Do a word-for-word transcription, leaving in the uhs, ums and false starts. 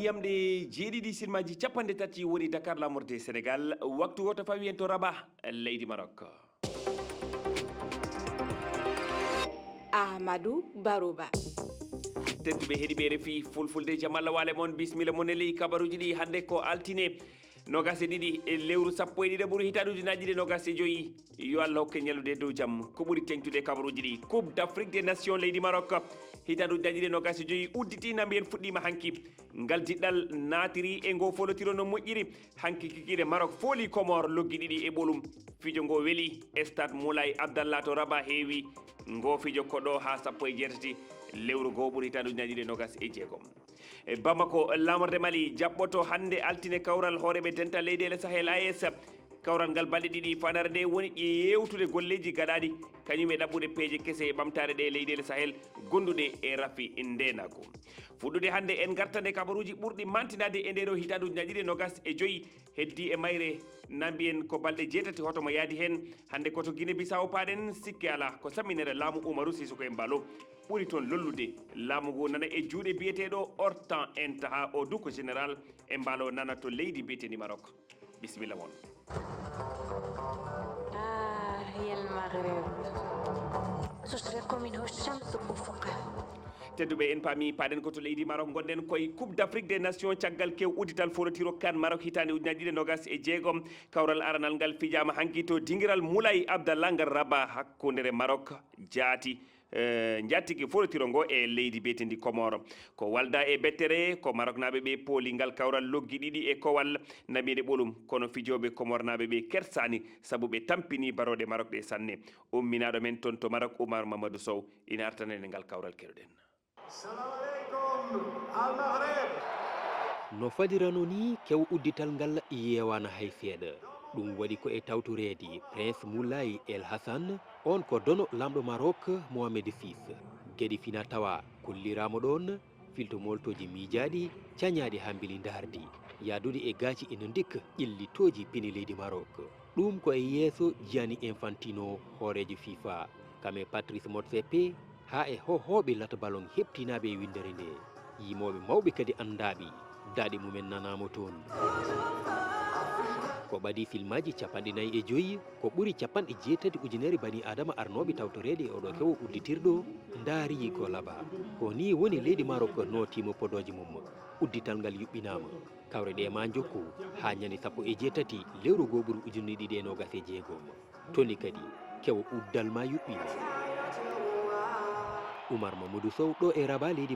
Yamde jeeɗiɗi silmaji capanɗe tati woni Dakar lamorde Sénégal, waktu woto fawi en to Rabat, leydi Maroc. Ahmadou Barouba. Tedduɓe heɗiɓe R F I Fulfulde, jam Allah waale mon, bismilla mon e ley kabaruji ɗi hannde ko altine. Nogas e ɗiɗi e lewru sappo e ɗiɗaɓuru hitaande ujunnaaji ɗiɗi e nogas e joyi. Yo Allah hokke ñallude e dow jam. Ko ɓuri teŋtude e kabaruuji ɗi, Coupe d'Afrique des Nations leydi Maroc hitaande ujunnaaji ɗiɗi e nogas e joyi udditi, na mbiyen fuɗɗiima hanki. Ngal diɗɗal naatiri e ngoo folotiro no moƴƴiri. Hanki kikiiɗe Maroc fooli Comores loggi ɗiɗi e ɓolum. Fijo ngoo weli, Stade Moulay Abdallah to Rabat heewi. Ngoo fijo ko ɗoo haa sappo e jeetati lewru gooɓuru hitaande ujunnaaji ɗiɗi e nogas e jeegom. E Bamako, lamorde Mali jaɓɓoto hannde altine kawral hooreeɓe dental leyɗeele Sahel, A E S. Kawral ngal balɗe ɗiɗi fanare nde woni yeewtude golleeji gaɗaaɗi, kañum e ɗaɓɓude peeje kese e ɓamtaare ɗe leyɗeele Sahel gonduɗe e rafi ndeenaagu. Fuɗɗude hannde, en ngartat e kabaruuji ɓurɗi mantinaade e ndee ɗoo hitaande ujunnaaji ɗiɗi e nogas e joyi. Heddi e mayre, na mbiyen ko balɗe jeetati hoto mo yaadi heen. Hannde ko to Guinée Bissau paaɗen, sikke alaa ko samminere laamu Umaru Sissoco Embaló. Ɓuri toon lollude. Laamu ngu nana e juuɗe biyeteeɗo Hortan Intaha, o du ko général Embaló, nana to leydi biyeteendi Maroc. Bisimilla mon. آه يا المغرب، تشرق منه الشمس أفقه. Tedduɓe, en paami paaɗen ko to leydi Maroc ngonɗen koye Coupe d'Afrique des Nations, caggal kew uddital folotiro kan Maroc hitaande ujunnaaji ɗiɗi e nogas e jeegom. Kawral aranal ngal fijaama hanki to dingiral Moulay Abdallah ngal Rabat, hakkunde Maroc jaati, eh, njaatigi folotiro ngo e leydi biyetendi Comores. Ko walda e bettere, ko Maroknaaɓe ɓe pooli ngal kawral loggi ɗiɗi e kowal, na mbiyen e ɓolum, kono fijooɓe Comornaaɓe ɓe kersaani, sabu ɓe tampini barooɗe Maroc ɗe sanne. Umminaaɗo men toon to Maroc, Oumar Mamadou Sow, ina artanani en ngal kawral, keɗoɗen. السلام عليكم المغرب. No fadiranoo nii, kew uddital ngal yeewaana hay seeɗa. Ɗum waɗi ko e tawtoreede Prince Moulay El Hassan, oon ko dono laamɗo Maroc Mohamed six. Geɗe fina tawa kolliraama ɗoon, filto moltooji miijaaɗi, cañaaɗi haa mbeli ndaardi, yahdude e gaaci ina ndikka ƴellitooji pine leydi Maroc. Ɗum ko e yeeso Gianni Infantino, hooreejo FIFA, kam e Patrice Motsepe, haa e hohooɓe lata ballon heɓtinaaɓe e winndere nde. Yimooɓe mawɓe kadi anndaaɓe, daaɗe mumen nanaama toon. Ko ɓadii filmaaji capanɗe nayi e joyi, ko ɓuri capanɗe jeetati ujunere banii Aadama arnooɓe tawtoreede e oɗo kewo udditirɗo ndaari ko laba. Ko nii woni leydi Maroc nootiima podooje mum. Uddital ngal yuɓɓinaama. Kawre ɗe maa njokku haa ñande sappo e jeetati lewru gooɓuru ujunere ɗiɗi e noogas e jeegom. Toni kadi, kewo uddal maa yuɓɓi. Oumar Mamadou Sow ɗo e Rabat, leydi